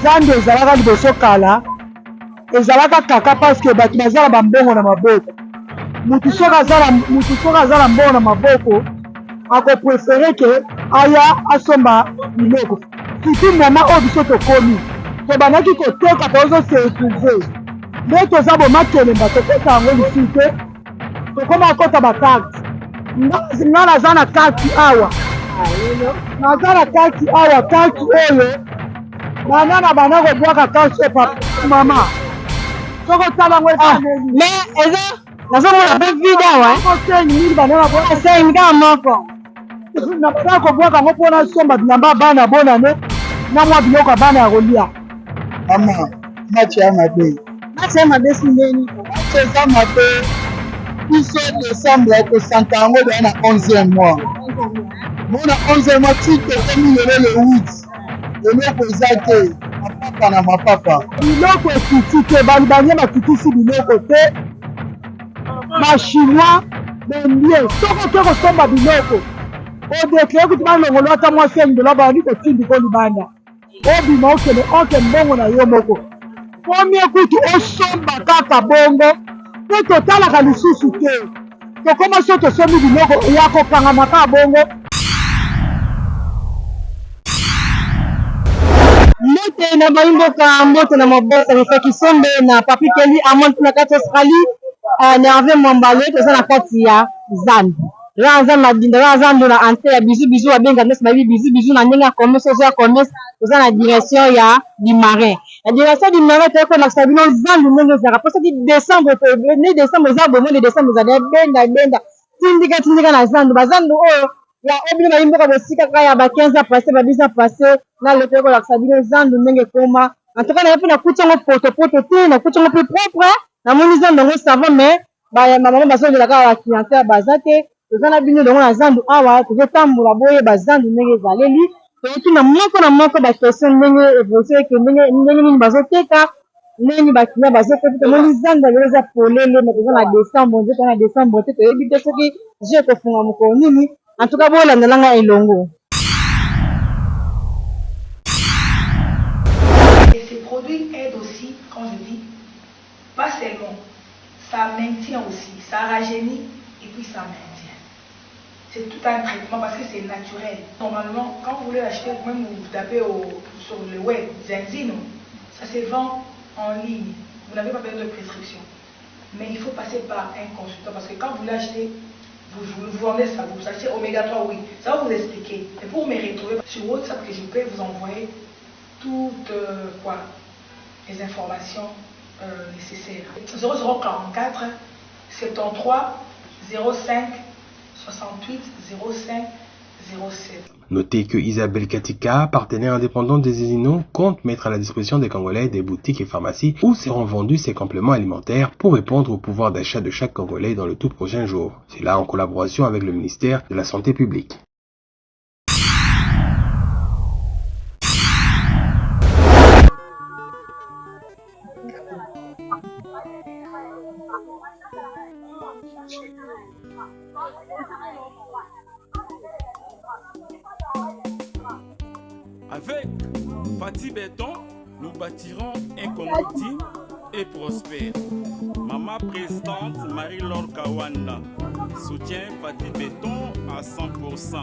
Zando ezalaka liboso kala, ezalaka kaka parce que bato baza na bambongo na maboko. Mutu soki aza na mutu soki aza na mbongo na maboko ako préférer que aya asomba biloko. Surtout moment oyo biso tokomi, tobandaki koteka tozo se retrouver. Nde toza bo makelemba tokota yango lisusu te. Tokoma kota ba carte. Nga naza na carte awa. Naza na carte awa, carte oyo bana na bana kobwaka carte oyo papa mama. Soki otala yango esaleli. Mais eza nazomona mpe vide awa. 5000 bana na bwaka 5 kaka moko. Na bana kobwaka yango mpo nasomba bilamba ya bana bonane na mwa biloko ya bana ya kolia. Mama, match ya mabe. Match ya mabe si ndeni? Match eza mabe. Biso décembre tosanta yango deja na 11e mois. Mona 11e mois ti tokomi lelo le 8. Eloko eza te. Mapapa na mapapa. Biloko ekiti te, balibanye bakitisi biloko te. Ba chinois, ba indien, soki oke kosomba biloko, odeklare kutu balongolo ata mwa 5 dollars babandi kotindika libanda. Obima okende oke mbongo na yo moko. Pomie kutu osomba kaka bongo mpe totalaka lisusu te. Tokoma so tosombi biloko ya kokangama kaka bongo. Mbote na bayimboka, mbote na mabota Mifa Kisombe na Papi Kelly Amon na kati Australie, na Hervé Mwambale, toza na kati ya Zambie. Toza na Zambie Madinda, toza na Zambie na entrée ya bizu bizu babenga nyonso bayebi bizu bizu na ndenge ya commerce, ozo ya commerce, toza na direction ya du marin. Na direction du marin toyei kolakisa bino Zambie ndenge ezalaka po soki décembre ne décembre eza boye, mois de décembre ezali benda benda tindika tindika na Zambie, ba Zambie oyo ya oyo bino bayimboka bosika kaka ya ba 15 ans passé ba 10 ans passé na lelo toyei kolakisa bino Zambie ndenge ekoma. En tout cas naye mpe nakuti yango potopoto te, nakuti yango mpe propre, namoni Zambie yango ça va, mais bamama bazolela kaka ba clientèle baza te. Toza na bino elongo na Zambie awa, tozotambola boyeba Zambie ndenge ezaleli, toyokina moko na moko ba question ndenge évolution eke ndenge nini bazoteka, ndenge ba client bazokota. Tomoni Zambie lelo eza polele, mais toza na décembre, nzoto na décembre te, toyebi te soki jeu ekofunga mokolo nini. En tout cas bolandela nga elongo. Et ces produits aident aussi, quand je dis, pas seulement, ça maintient aussi, ça rajeunit et puis ça maintient. C'est tout un traitement parce que c'est naturel. Normalement, quand vous voulez l'acheter, même vous tapez sur le web, Zinzino, ça se vend en ligne. Vous n'avez pas besoin de prescription. Mais il faut passer par un consultant parce que quand vous l'achetez, vous, vous, vous vendez ça, vous achetez Oméga 3, oui. Ça va vous expliquer. Et pour me retrouver sur WhatsApp, que je peux vous envoyer toutes les informations nécessaires. 0044 73 05 68 05 07. Notez que Isabelle Katika, partenaire indépendante des Zinzino, compte mettre à la disposition des Congolais des boutiques et pharmacies où seront vendus ces compléments alimentaires pour répondre au pouvoir d'achat de chaque Congolais dans le tout prochain jour. C'est là en collaboration avec le ministère de la Santé publique. Avec Fatih Béton, nous bâtirons un Congo digne et prospère. Maman présidente Marie-Laure Kawanda soutient Fatih Béton à 100%.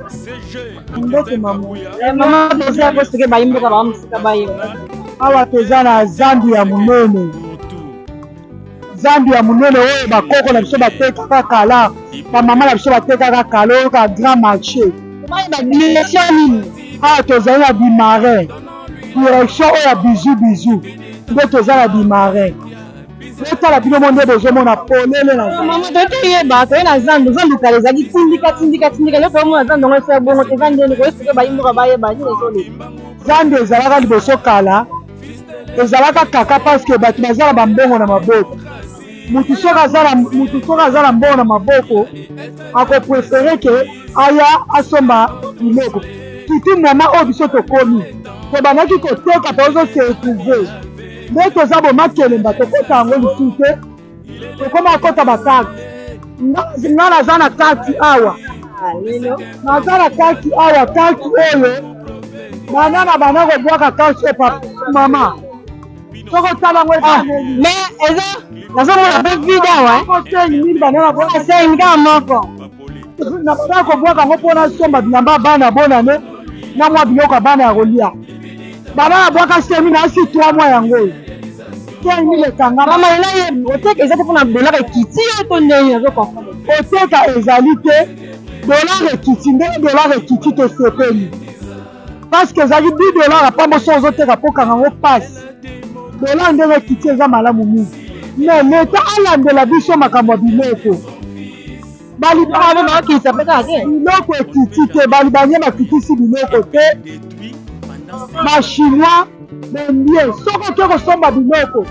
CG Mbote mama. Mama toza kosoki bayimboka ba mosika bayeba. Awa toza na Zambie ya monene. Zambie ya monene oyo bakoko na biso batekaka kala, bamama na biso batekaka kala, oyo ka grand marché. Bayeba direction nini? Awa tozali na Bimarin, direction oyo ya bizu bizu nde toza na Bimarin. Botala bino mo nde bozomona polele na Zambie. Mama toyeba toye na Zambie, Zambie kala ezalaki tindika tindika tindika, lelo toyomona Zambie yango esi bongo te, eza ndeni koyeba bayimboka bayeba nini ezoleka. Zambie ezalaka liboso kala, ezalaka kaka parce que bato baza na bambongo na maboko. Mutu soki aza na mutu soki aza na mbongo na maboko ako préférer que aya asomba biloko. Surtout moment oyo biso tokomi, tobandaki koteka tozo se retrouver. Nde toza bo makelemba tokota yango lisusu te, tokoma kota ba carte. Nga naza na carte awa, naza na carte awa, carte oyo Banda na banda kobwaka cash pa mama. Soki otala yango ah, mais eza nazomona mpe vide awa mili banda na bwaka 5 kaka moko. Na banda kobwaka yango mpo nasomba bilamba bana bonane na mwa biloko ya bana ya kolia. Banda na bwaka semi na asi 3 mois yango oyo. 5000 ekangama. Mama ela ye oteka eza te mpona dollar ekiti yo to ndenge nazo comprendre. Oteka ezali te dollar ekiti ndenge dollar ekiti tosepeli parce que ezalaki 10 dollar ya pamba soki ozoteka mpo okanga yango mpasi. Dollar ndenge ekiti eza malamu mingi mais leta alandela biso makambo ya biloko. Biloko ekiti te, balibanie bakitisi biloko te, bachinois bendie. Soki oke kosomba biloko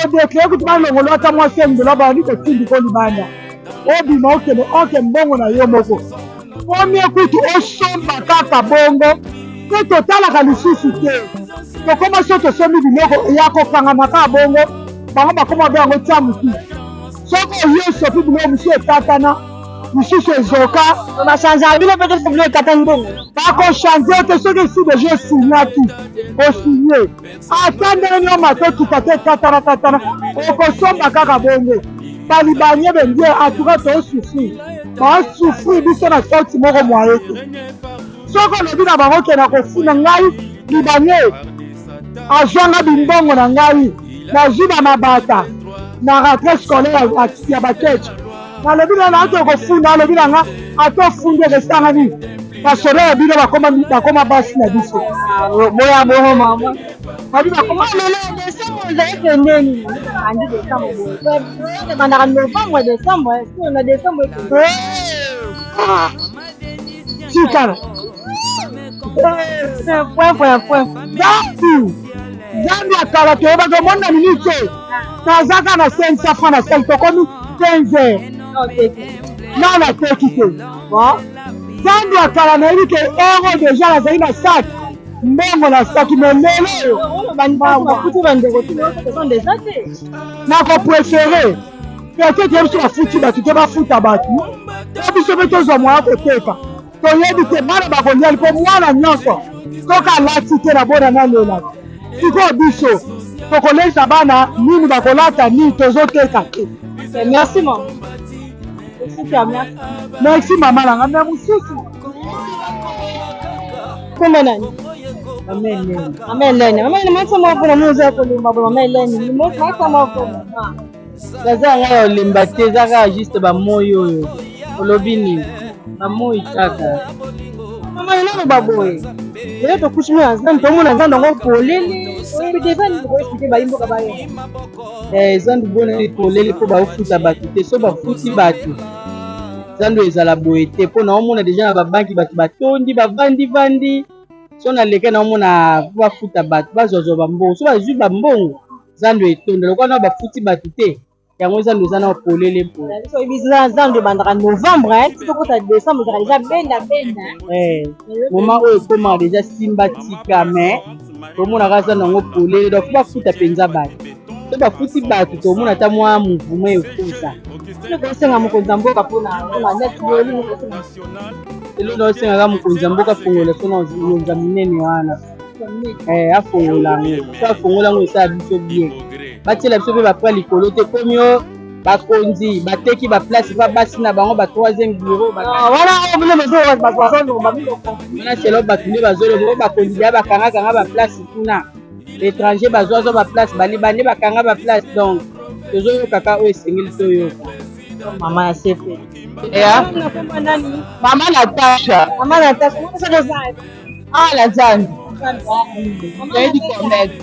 odeklare kutu balongolo ata mwa 5 dola babandi kotindika libanda, obima okende oke mbongo na yo moko omie kutu osomba kaka bongo mpe totalaka lisusu te. Tokoma so tosombi biloko ya kokangama kaka bongo, bango bakoma be yango tia motu. Soki oye osopi biloko mosusu ekatana, mosusu ezoka. Bachangeaka bino mpe te biloko ekatani bongo? Bakochange te soki esi deja osignaki, osigne ata ndenge nini omata okita te ekatana katana, okosomba kaka bongo. Balibanie bendie atuka tosouffrir, basouffrir biso na sorti moko mwaye te. Soki olobi na bango ke na kofuna ngai libanie azwanga bimbongo na ngai, nazwi ba mabata na rentrée scolaire ya baketch, nalobi na naoke kofunda, alobi na nga ata ofundi ekesanga nini, basoda ya bino bakoma basi na biso. Boya bongo mama babi bakoma lelo décembre ezali pembeni, andi décembre boye ebandaka novembre décembre na décembre tikala point point point. Zambi Zambi ya kala toyebaki omoni na minute oyo nazaka na 500 francs na sali tokomi 15 heures na nateki te. Zambi ya kala nayebi ke euro deja nazali na sac mbongo na saki, me lelo oyo nakoprefere peut-être ye biso bafuti bato te, bafuta bato po biso mpe tozwa moya koteka. Toyebi te bana bakolia mpo mwana nyonso soki alati te na bona nalelaka. Sikoyo biso tokolesa bana nini, bakolata nini, tozoteka te. Merci mama. Merci mama nanga. Me mosusu kombo nani? Mama Elene. Mama Elene. Mama Elene, mwasi moko na mimi kolemba mama Elene. Mwasi moko mama. Naza ngai ya olemba te, eza kaka juste bamoi oyo olobi nini, bamoi kaka. Mama Elene boye. Lelo tokuti na nzambe, tomona nzambe yango polele. Oyebi te eza nini koexplike bayimboka bayo? Zandu bona polele mpo baofuta bato te. So bafuti bato, zandu ezala boye te, mpo naomona deja na babanki bato batondi bavandi-vandi. So naleke naomona mpo bafuta bato, bazwazwa bambongo. So bazwi bambongo, zandu etonda. Lokola na bafuti bato te, yango zandu eza na polele mpo. Zandu ebandaka novembre ti tokota décembre, ezalaka deja benda benda. Moment oyo ekomaka deja simba tika, mais tomonaka zandu yango polele. Donc fo bafuta mpenza bato. So bafuti bato, tomona ata mwa mouvement ekota. Kosenga mokonzi ya mboka mpona net. Eloko naosengaka mokonzi ya mboka, afongola so na wenza minene wana, afongola yango. So afongola yango, esala biso bien. Batiela biso mpe bapres likolo te. Komi o bakonzi bateki baplace mpa basi na bango ba troisième bureau wana wana, selo bato nde bazoloba o bakonzi deya bakangakanga baplace kuna, étranger bazwazwa baplace, balibane bakanga baplace. Donc tozoyokaka oyo esengeli toyoka. Mama ya sepe. Mama Natasha. Mama Natasha, awa na Zambi toyebi commerce.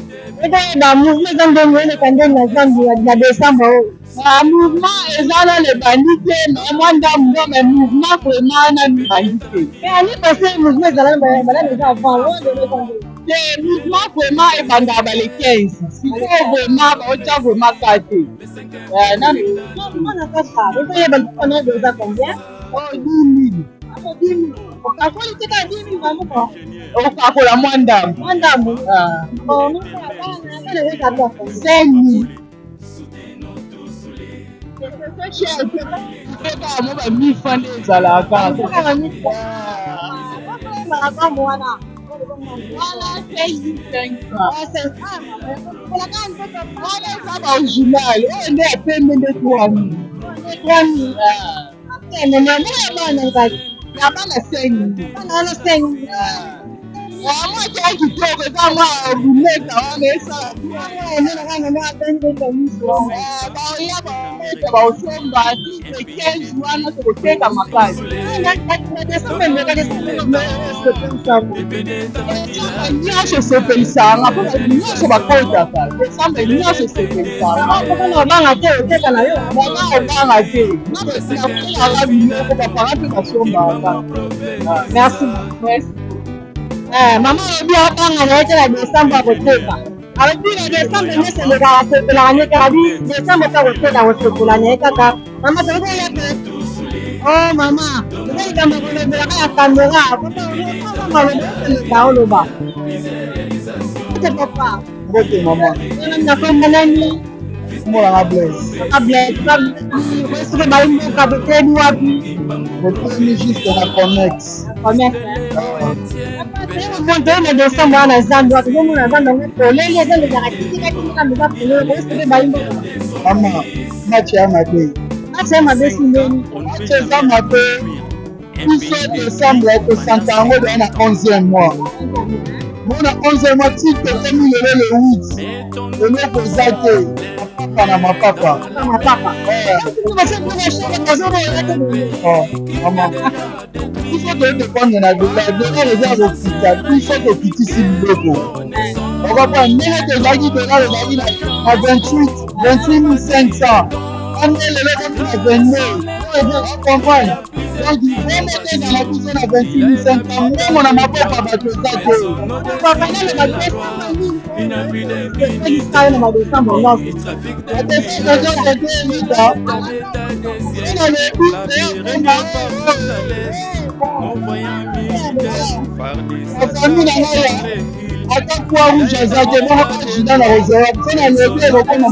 Ba mouvement eza ndenge eleka ndenge na Zambi na décembre oyo? Ba mouvement eza nano ebandi te, mais mwa ndambu ndo, mais mouvement vraiment nanu ebandi te. Mais année passée mouvement ezala balani eza avant wana, lelo eza ndenge? Te, mouvement vraiment ebandaka ba le 15. Sikoyo vraiment baotya vraiment ka te. Mama Natasha, ozoyeba mpona oyo eza combien? Oh, 10 000. Okakoli te kaka 10 000 mama? Okakola mwa ndambu. Mwa ndambu. 5 000 cher te, kaka mo ba 1000 francs nde ezalaka. Makambo wana. Wana eza ba original, oyo nde ya pembe nde 3000. 3000. Ya bana 5000. Bana wana 5000. Mwa kia kitoko eza mwa buneta wana esala baoya baometa baosomba 10 15 wana tokoteka makasi. Nyonso esepelisaka mpo bato nyonso bakotaka desembre, nyonso esepelisaka. Obanga te oteka na yo? Mama, obanga te, nakolaka biloko, bapara mpe basombaka. Merci. Merci. Mama alobi abanga na ye te na décembre akoteka. Alobi na décembre nyonso elekaka asepelaka ne kaka bi décembre mpe akoteka, akosepela na ye kaka. Mama, tokoki koya te? Oh mama, eza likambo ya kolobelaka ya kamera, maloba okoleka oloba te, papa. Mbote mama. Nakomba nani? Kombolanga Blaise. Papa Blaise, soki bayi mboka, totebi wapi? Botomi juste na Comex. Commerce toye na décembre wana, zando wapi? Bomona zando yango polele, eza ezalaka kitika kitika, eza polele boye, soki bayi mboka. Mama, match ya mabe. Match ya mabe si ndeni? Match eza mabe. Biso décembre tosanta yango deya na 11e mois. Mona 11e mois ti tokomi lelo le 8, eloko eza te, mapapa na mapapa. Mapapa. Mama, biso toyedépendre na dollar. Dollar eza kokita, biso tokitisi biloko. Okopa ndenge tozalaki, dollar ezalaki na 28 28 500, ande lelo komi na 22. Comprendre? Donc bongo te, ezala biso na 28 500, mbongo na maboko ya bato eza te. Bakanele baesalisa na badécembre nyonso. Badécembre nyonso te, eleka ena lobi eyakoma bafamille na ngai, ata croix rouge aza te. Bongo agida na kozala mpo na lobi ekokoma.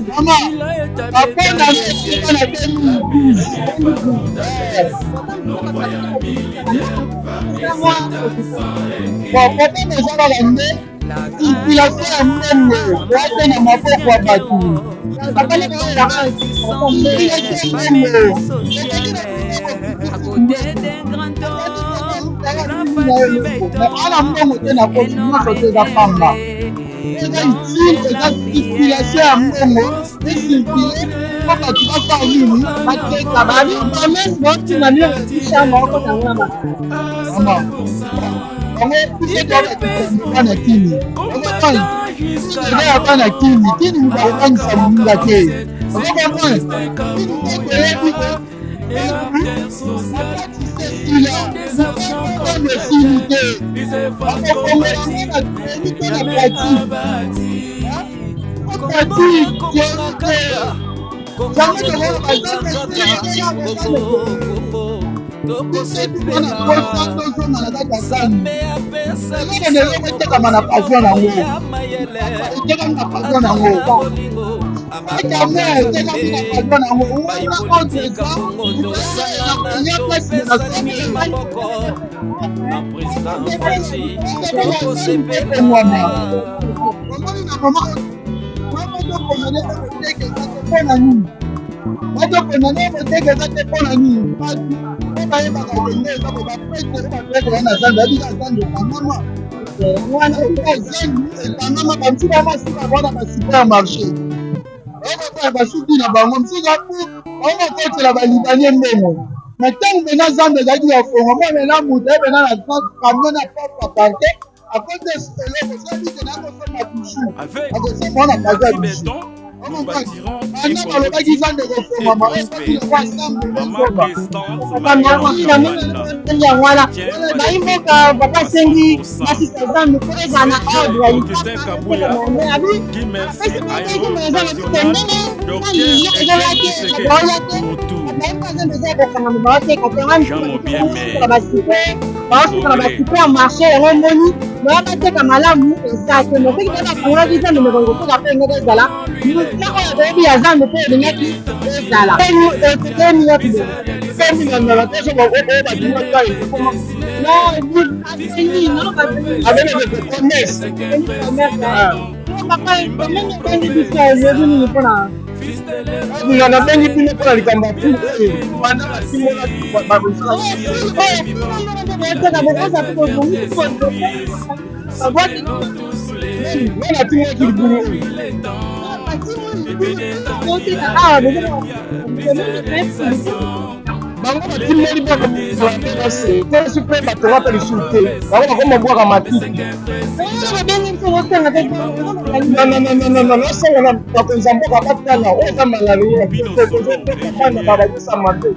Mama, bapona esika na 2012. Bon, problème eza kaka nde circulation ya mbongo oya te na maboko ya bato. Circulation ya mbongo ala mbongo te na koti nyonso te, eza pamba, eza utile, eza circulation ya mbongo ecircule mpo bato basala nini? Bateka babi moko. Mama, bango biso toa bana kini, eza ya bana kini. Kini bakokangisa moninga te, ozo comprendre? Kini nde toyebi esila nano, esili te. Bakokongola ngo na théorie to na pratique. Pratique, théorie te. Yango tokoyo biso mpona posa tozonga na kati ya zando. Eloko na eloko etekama na pavillon nango, etekami na pavillon nango, ekamo etekami na pavillon nango wana. Ordre eza ya place na ekongwama. Omoni na mama, bato koteka eza te. Mpo na nini bato kondane koteka eza te? Mpo na nini? Bato po bayebaka kende eza ko baprêtre oyo bato na zando yabika, zando ekangama wana, zando ekangama. Bamisusu bamasuka wana basupermarché, bakotala basuki na bango, misusu bakokotela balibanie mbongo. Na ntango mena zando ezalaki ya fongo, mo mena moto ayebena na camion na propre parke, akoti eloko soki te nakosomba bijou, akosomba wana kaza ya bijou. Bana balobaki zando ekofongama, Yango wana bayi mboka, papa asengi basisa zando mpo ezala na ordre. Abi apesi ndenge ezoya te, baoya te. Bayi mboka, zando eza ya kokangama, baoteka te. Wana basike baosuka na basupermarché. Yango moni baya bateka malamu eza te. Mosoki mpe bafungolaki zando, mokonzi koteka mpe engaki ezala mosala oyo toyebi ya zando mpe elingaki ezala. Totemi wapi boye? Ekomi na nala te so oyo batinga kai abengi commerce. Nga nabengi bino mpona likambo ya fulu oyo banda batimola nga natimolaki libulu oyo. Bango batimoli bakasu mpe bato wata lisusu te, bango bakoma bwaka matiti. Nasenga na bakonzi ya mboka batala oyo eza malalo bana babakisa mabe.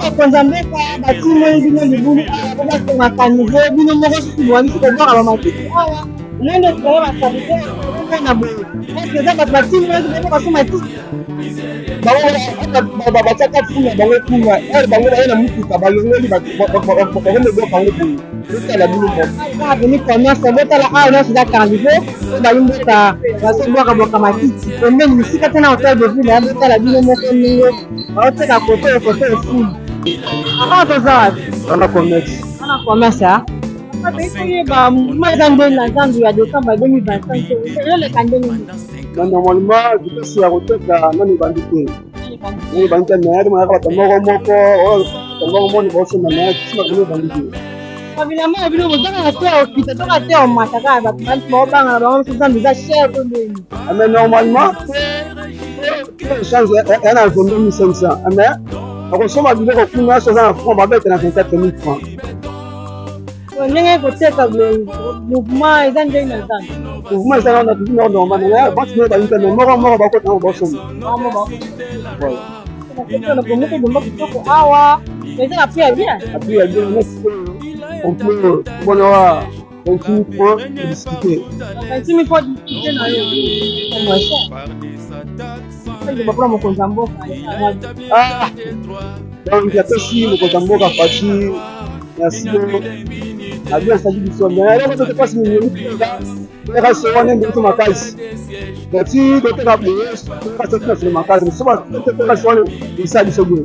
Bakonzi ya mboka batimoli bino libulu awa po batonga caniveau, bino moko susu bobandisi kobwaka bamatiti awa. Ndenge toya basalite omona boye, eske eza bato batimolaki bango baso matiti? Bango batiaka fulu na bango kuna, ere bango baye na mutuka balongoli, bakomebwaka yango boye. Botala bino moko. Avenue Commerce, botala awa nyonso eza caniveau oyo bayi mboka bazobwaka bwaka matiti pembeni, mosika te na hotel de ville. Botala bino moko ndenge baoteka kote oyo, kote efulu. Awa toza wapi? Wana commerce. Wana commerce. Toyeba mouvement eza ndenge na zandu ya décembre 2025 ezoleka ndenge nini? Na normalement vitesse ya koteka nani ebandi te, nani ebandi te, mais tomonaka bato moko moko oyo bato moko moko baosomba, mais tina kino ebandi te. Babilamba na bino bozaka na te ya okita to te ya omata kaka, bato baobanga na bango mosusu, zandu eza cher to ndeni? Mais normalement échange ya na 22 500, mais akosomba biloko kuna so aza na franc, babeta na 24 000 francs. Ndenge koteka boye, mouvement eza ndenge na zandu? Mouvement eza na toujours normal, mais basi naye bayi te, mais moko moko bakota yango basomba. Moko bomba kitoko awa, eza na prix ya bien. Na prix ya bien, on peut bona wa 28 francs discuter. 28 000 francs discuter na yo, moins cher mpona mokonzi ya mboka. Ah, donc napesi mokonzi ya mboka Fatshi merci abi asali biso, mais eloko tote mpasi mingi se wana nde biso makasi bati toteka boye, toteka na solo makasi so batoteka se wana esala biso boye.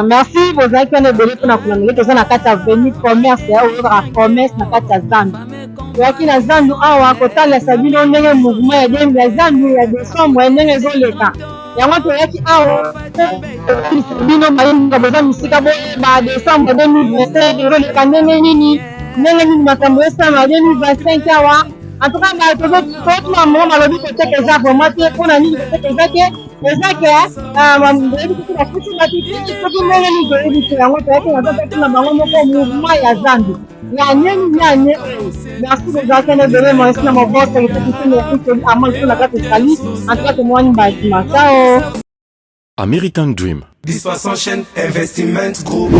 Merci, bozalaki wana ebele mpona kolanda. Toza na kati ya avenue Commerce, oyo kaka commerce na kati ya zandu. Toyaki na zandu awa kotalisa bino ndenge mouvement ya zandu ya décembre ndenge ezoleka. Yango toyaki awa bino bayimboka boza misika, boyeba décembre 2025 ezoleka ndenge nini, ndenge nini makambo esalama 2025 awa. En tout cas, totuma moko balobi koteka eza vraiment te. Mpona nini koteka eza te? Eza ke boyebi soki bafuti bato te, soki ndenge nini toyebi te. Yango toyaki naza totuna bango moko mouvement ya zandu ya nini ya ne oyo. Merci, bozalaki na ebele moesi na maboko ekokisini ya ikoli amoi na kati esali. En tout cas, tomwani mbasima. Ciao. American Dream. Dispensation Investment Group,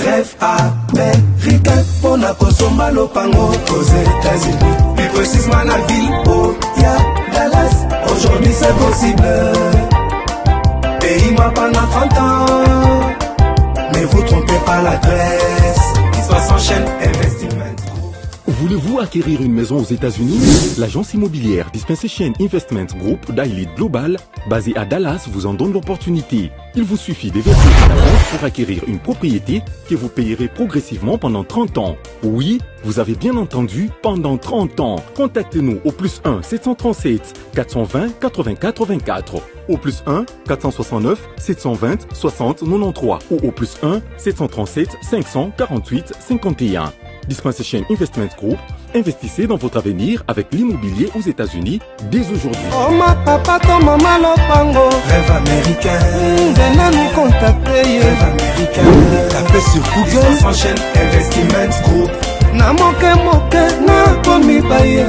rêve américain mpona kosomba lopango aux États-Unis, plus précisément na ville oh, ya Dallas. Aujourd'hui c'est possible, payez-moi pendant 30 ans, mais vous trompez pas l'adresse. Dispensation Investment Group. Voulez-vous acquérir une maison aux États-Unis? L'agence immobilière Dispensation Investment Group d'Ailid Global, basée à Dallas, vous en donne l'opportunité. Il vous suffit de verser une avance pour acquérir une propriété que vous payerez progressivement pendant 30 ans. Oui, vous avez bien entendu, pendant 30 ans. Contactez-nous au +1 737 420 84 24, au +1 469 720 60 93 ou au +1 737 548 51. Dispensation Investment Group, investissez dans votre avenir avec l'immobilier aux États-Unis dès aujourd'hui. Oh ma papa to mama lopango, rêve américain, venez nous contacter. Rêve américain, tapez sur Google Dispensation Investment Group. Na moke moke nakomi baye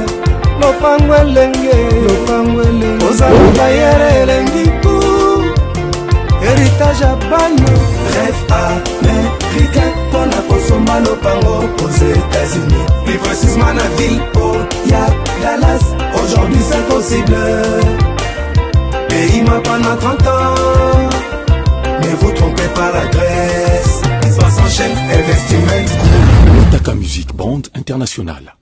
lopango elenge, lopango elenge, ozala bayere elengi ku héritage ya bana. Rêve américain mpona kosomba lopango aux États-Unis, plus précisément na ville oh, ya Dallas. Aujourd'hui c'est possible, payez-moi pendant 30 ans, mais vous trompez pas l'adresse. Dispensation Investment Group. Otaka Music Band International.